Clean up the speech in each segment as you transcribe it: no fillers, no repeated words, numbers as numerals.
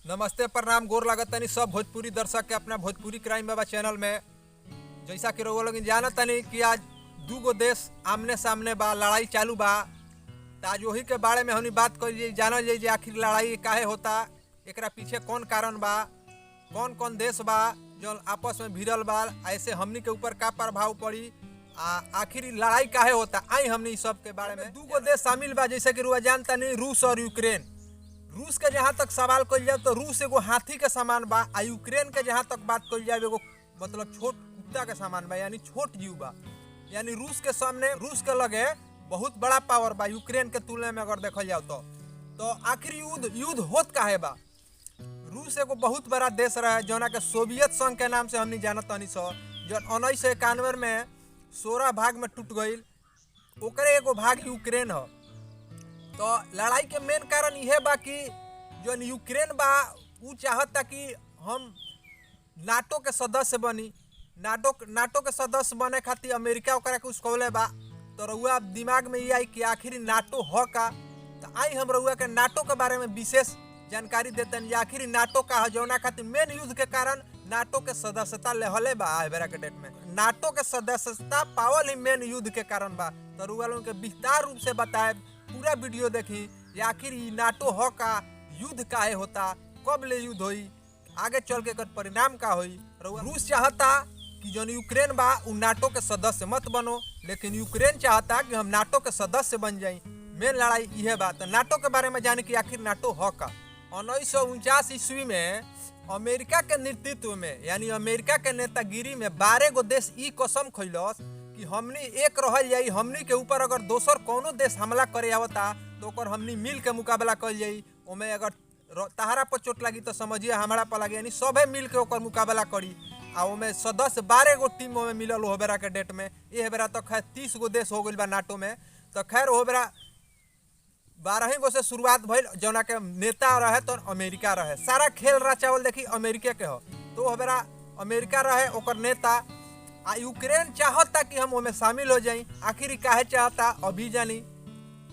नमस्ते, प्रणाम, गोर लागत तनी सब भोजपुरी दर्शक के अपना भोजपुरी क्राइम बाबा चैनल में। जैसा कि रउआ लोग जानत तनी कि आज दू गो देश आमने सामने बा, लड़ाई चालू बा। त आज वही के बारे में हमनी बात कइल, जानल जाई जे आखिर लड़ाई काहे होता, एकरा पीछे कौन कारण बा, कौन कौन देश बा जौन आपस में भिड़ल बा, ऐसे हमनी के ऊपर का प्रभाव पड़ी आ आखिर इ लड़ाई काहे होता। आई हमनी इ सब के बारे में। दू गो देश शामिल बा, जैसे कि रुआ जानता नहीं, रूस और यूक्रेन। रूस के जहाँ तक सवाल कइल जाए तो रूस एगो हाथी के समान बा आ यूक्रेन के जहाँ तक बात कइल जाए एगो मतलब छोट कुत्ता के समान बा, यानी छोट जीव बा। यानी रूस के सामने, रूस के लगे बहुत बड़ा पावर बा यूक्रेन के तुलना में अगर देखल जाओ तो आखिर युद्ध युद्ध होत काहे बा। रूस एगो बहुत बड़ा देश रहे जौना के सोवियत संघ के नाम से हमनी जानत तनी स, जौन 1991 में 16 भाग में टूट गईल, ओकरे एगो भाग यूक्रेन ह। तो लड़ाई के मेन कारण इहे बा कि जौन यूक्रेन बा उ चाहता कि हम नाटो के सदस्य बनी। नाटो नाटो के सदस्य बने खातिर अमेरिका ओकरा के उसकौले बा। तो रउआ दिमाग में ई आई कि आखिर नाटो ह का। तो आई हम रउआ के नाटो के बारे में विशेष जानकारी देतन जे आखिर नाटो का ह, जौना खातिर मेन युद्ध के कारण नाटो के सदस्यता लेहले बा। आए बेरा के डेट में नाटो के सदस्यता पावल ही मेन युद्ध के कारण बा। तो रउआ लोगन के विस्तार रूप से बताए, पूरा वीडियो देखी जे आखिर ई नाटो ह का, युद्ध काहे होता, कब ले युद्ध होई, आगे चल के एकर परिणाम का होई। रूस चाहता कि जौन यूक्रेन बा उ नाटो के सदस्य मत बनो, लेकिन यूक्रेन चाहता कि हम नाटो के सदस्य बन जाई। मेन लड़ाई इहे बा। तो नाटो के बारे में जाने कि आखिर नाटो ह का। 1949 ईस्वी में अमेरिका के नेतृत्व में, यानी अमेरिका के नेतागिरी में 12 गो देश ई कसम खैलस कि हमनी एक रहल जाई, हमनी के ऊपर अगर दोसर कोनो देश हमला करे आवता तो ओकर हमनी मिल के मुकाबला कइल जाई। ओमे अगर तहारा पर चोट लगी तो समझिए हमारा पर लगी, यानी सभे मिल के ओकर मुकाबला करी। आ ओमे सदस्य 12 गो टीम ओमे मिलल हो बेरा के डेट में। एह बेरा तो खैर 30 गो देश हो गइल बा नाटो में। तो खैर हो बेरा 12 गो से शुरुआत भइल, जौना के नेता रहे तो अमेरिका रहे। सारा खेल रचावल देखी अमेरिके के हो। तो हो बेरा अमेरिका रहे ओकर नेता, आ यूक्रेन चाहता कि हम ओमे शामिल हो जाई। आखिर काहे चाहता अभी जानी।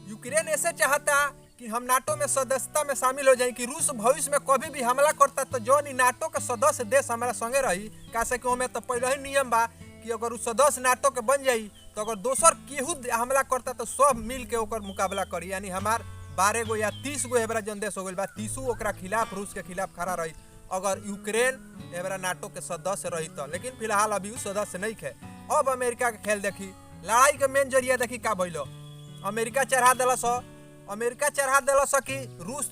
यूक्रेन ऐसे चाहता कि हम नाटो में सदस्यता में शामिल हो जाए कि रूस भविष्य में कभी भी हमला करता तो जौन नाटो के सदस्य देश हमारा संगे रही। काहे कि ओमे तो पहले ही नियम बा कि अगर उ सदस्य नाटो के बन जाई तो अगर दोसर केहू हमला करता तो सब मिल के ओकर मुकाबला करी। यानी हमार 12 गो या 30 गो एबरा जौन देश हो गइल बा, 30 ओकरा खिलाफ, रूस के खिलाफ खड़ा रही अगर यूक्रेन एबरा नाटो के सदस्य रही तो। लेकिन फिलहाल अभी उ सदस्य नहीं है। अब अमेरिका के खेल देखी, लड़ाई के मेन जरिया देखी का भइलो। अमेरिका चढ़ा दिलस, अमेरिका चढ़ा दिलस कि रूस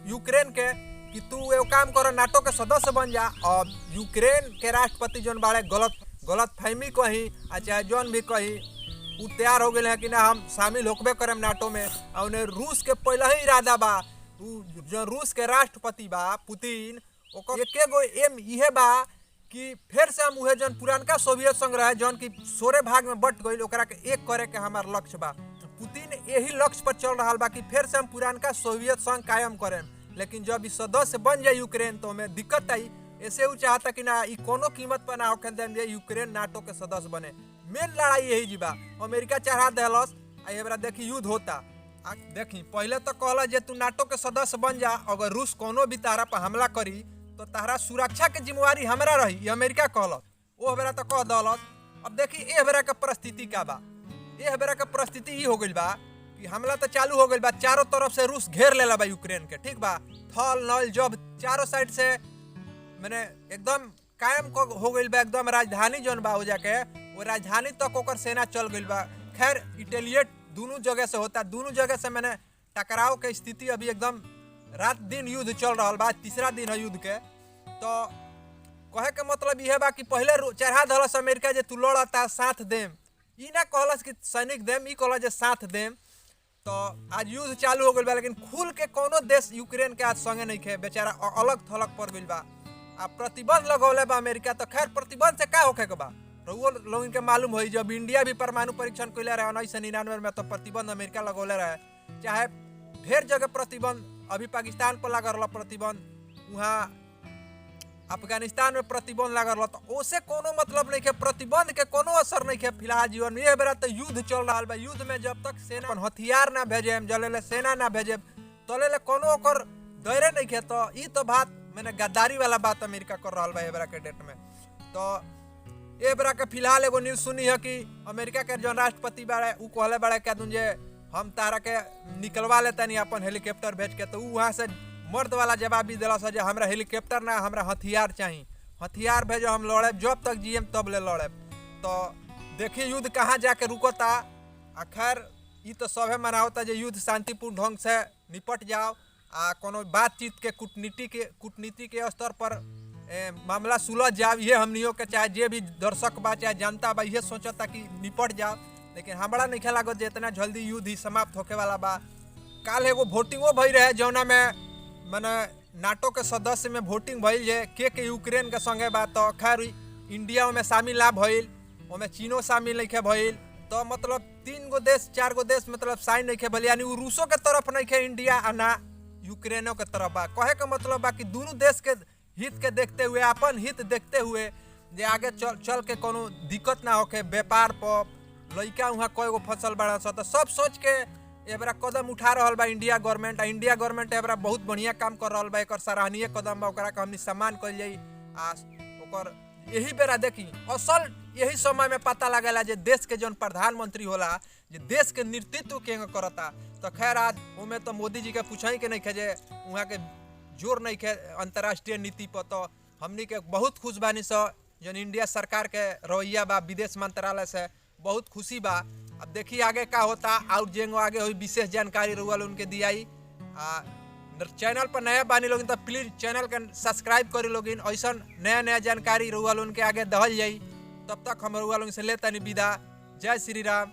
यूक्रेन के कि तू एगो काम कर, नाटो के सदस्य बन जा। और यूक्रेन के राष्ट्रपति जौन बाड़े गलत गलत फहमी कही आ चाहे जौन भी कही, उ तैयार हो गए हैं कि ना हम शामिल होकबे करम नाटो में। आ उन्हें रूस के पहले ही इरादा बा, उ जो रूस के राष्ट्रपति बा पुतिन, ओकर एके गो एम इहे बा कि फिर से हम उहे जौन पुरानका सोवियत संघ रहे जौन कि 16 भाग में बट गई, ओकरा के एक करे के हमार लक्ष्य बा। पुतिन यही लक्ष्य पर चल रहा बा कि फिर से हम पुरानका सोवियत संघ कायम करें। लेकिन जब ई सदस्य बन जाए यूक्रेन तो हमें दिक्कत आई। ऐसे उ चाहता कि ना ई कोनो कीमत पर ना होखे देम जे यूक्रेन नाटो के सदस्य बने। मेन लड़ाई यही जी बा। अमेरिका चढ़ा देहलस आ एबरा देखी युद्ध होता। आ देखी पहले तो कहला जे तू नाटो के सदस्य बन जा, अगर रूस कोनो भी तारा पर हमला करी तो तारा सुरक्षा के जिम्मेवारी हमरा रही, ई अमेरिका कहलस। ओ बेरा तो कह दहलस। अब देखी एह बेरा के परिस्थिति का बा। एह बेरा के परिस्थिति ई हो गइल बा कि हमला तो चालू हो गइल बा, चारों तरफ से रूस घेर लेला बा यूक्रेन के, ठीक बा। थल नल जब चारों साइड से मैंने एकदम कायम हो गइल बा, एकदम राजधानी जौन बा हो जाके वो राजधानी तक ओकर सेना चल गइल बा। खैर इटेलिएट दोनों जगह से होता, दोनों जगह से मैंने टकराव के स्थिति अभी एकदम रात दिन युद्ध चल रहा बा, तीसरा दिन है युद्ध के। तो कहे के मतलब यह बा कि पहले चढ़ा दहलस अमेरिका जे तू लड़ता साथ देम, ई ना कहलस कि सैनिक देम, ई कहलस जे साथ देम। तो आज युद्ध चालू हो गइल बा, लेकिन खुल के कोनो देश यूक्रेन के आज संगे नहीं खे, बेचारा अलग थलग पड़ गइल बा। आ प्रतिबंध लगौले बा अमेरिका। तो खैर प्रतिबंध से का होखे के बा, रउआ लोगन के मालूम होई जब इंडिया भी परमाणु परीक्षण कइले रहे 1999 में तो प्रतिबंध अमेरिका लगौले रहे। चाहे ढेर जगह प्रतिबंध, अभी पाकिस्तान पर लागल रहा प्रतिबंध, वहाँ अफगानिस्तान में प्रतिबंध लागल रहा, तो ओसे कोनो मतलब नहीं है, प्रतिबंध के कोनो असर नहीं है फिलहाल जीवन में। यह बेरा तो युद्ध चल रहा बा। युद्ध में जब तक सेना अपन हथियार ना भेजे, जले ले सेना ना भेजे, तले ले कोनो ओकर डरे नहीं खे। तो ई तो बात मैंने गद्दारी वाला बात अमेरिका कर रहा बा एबरा के डेट में। तो एबरा के फिलहाल एगो न्यूज सुनी है कि अमेरिका के जौन राष्ट्रपति बाड़े उ कहले बाड़े क्या दून जे हम तारा के निकलवा लेतनी अपन हेलीकॉप्टर भेज के। तो उ वहाँ से मर्द वाला जवाब भी दिला जे हमरा हेलीकॉप्टर ना, हमरा हथियार चाही, हथियार भेजो, हम लड़े जब तक जियम तब ले लड़े। तो देखी युद्ध कहाँ जाके रुकता। आ खैर ई तो सभे मनावता जे युद्ध शांतिपूर्ण ढंग से निपट जाओ आ कोनो बातचीत के कूटनीति के स्तर पर मामला सुलझ जाओ। ये हमनियों के चाहे जे भी दर्शक बा चाहे जनता बा इहे सोचता कि निपट जाओ, लेकिन हमरा नहीं लागत जे इतना जल्दी युद्ध ही समाप्त होखे वाला बा। काल एगो वोटिंगो भई रहे जौना में मने नाटो के सदस्य में वोटिंग भइल जे के यूक्रेन के संगे बा। तो खैर इंडिया में शामिल ना भइल, ओमे चीनो शामिल नहीं भइल। तो मतलब 3 गो देश 4 गो देश मतलब साइन नहीं भइल, यानी उ रूसो के तरफ नहीं खे इंडिया आ ना यूक्रेनो के तरफ बा। कहे के मतलब बा कि दोनों देश के हित के देखते हुए, अपन हित देखते हुए जे आगे चल चल के कोनो दिक्कत ना होके व्यापार पर, लइका वहाँ कय गो फसल बड़ा स, तो सब सोच के एबरा कदम उठा रहल बा इंडिया गवर्नमेंट। आ इंडिया गवर्नमेंट एबरा बहुत बढ़िया काम कर रहल बा, एकर सराहनीय कदम बा, ओकरा के हमनी सम्मान कइल जाई। आ ओकर यही बेरा देखी असल यही समय में पता लगेला जे देश के जौन प्रधानमंत्री होला जे देश के नेतृत्व के करता। तो खैर आज ओमे तो मोदी जी के पूछही के नहीं खे जे वहाँ के जोर नहीं खे अंतर्राष्ट्रीय नीति पर। तो हमनी के बहुत खुश बानी स जौन इंडिया सरकार के रवैया बा विदेश मंत्रालय से बहुत खुशी बा। अब देखी आगे का होता और जेंगो आगे हुई विशेष जानकारी रुआ उनके दियाई। आ चैनल पर नया बानी लोगिन तो प्लीज चैनल के सब्सक्राइब करी लोगिन, ऐसा नया नया जानकारी रुआ उनके आगे दहल जाई। तब तक हम रुआ लोगन से लेतानी विदा। जय श्री राम,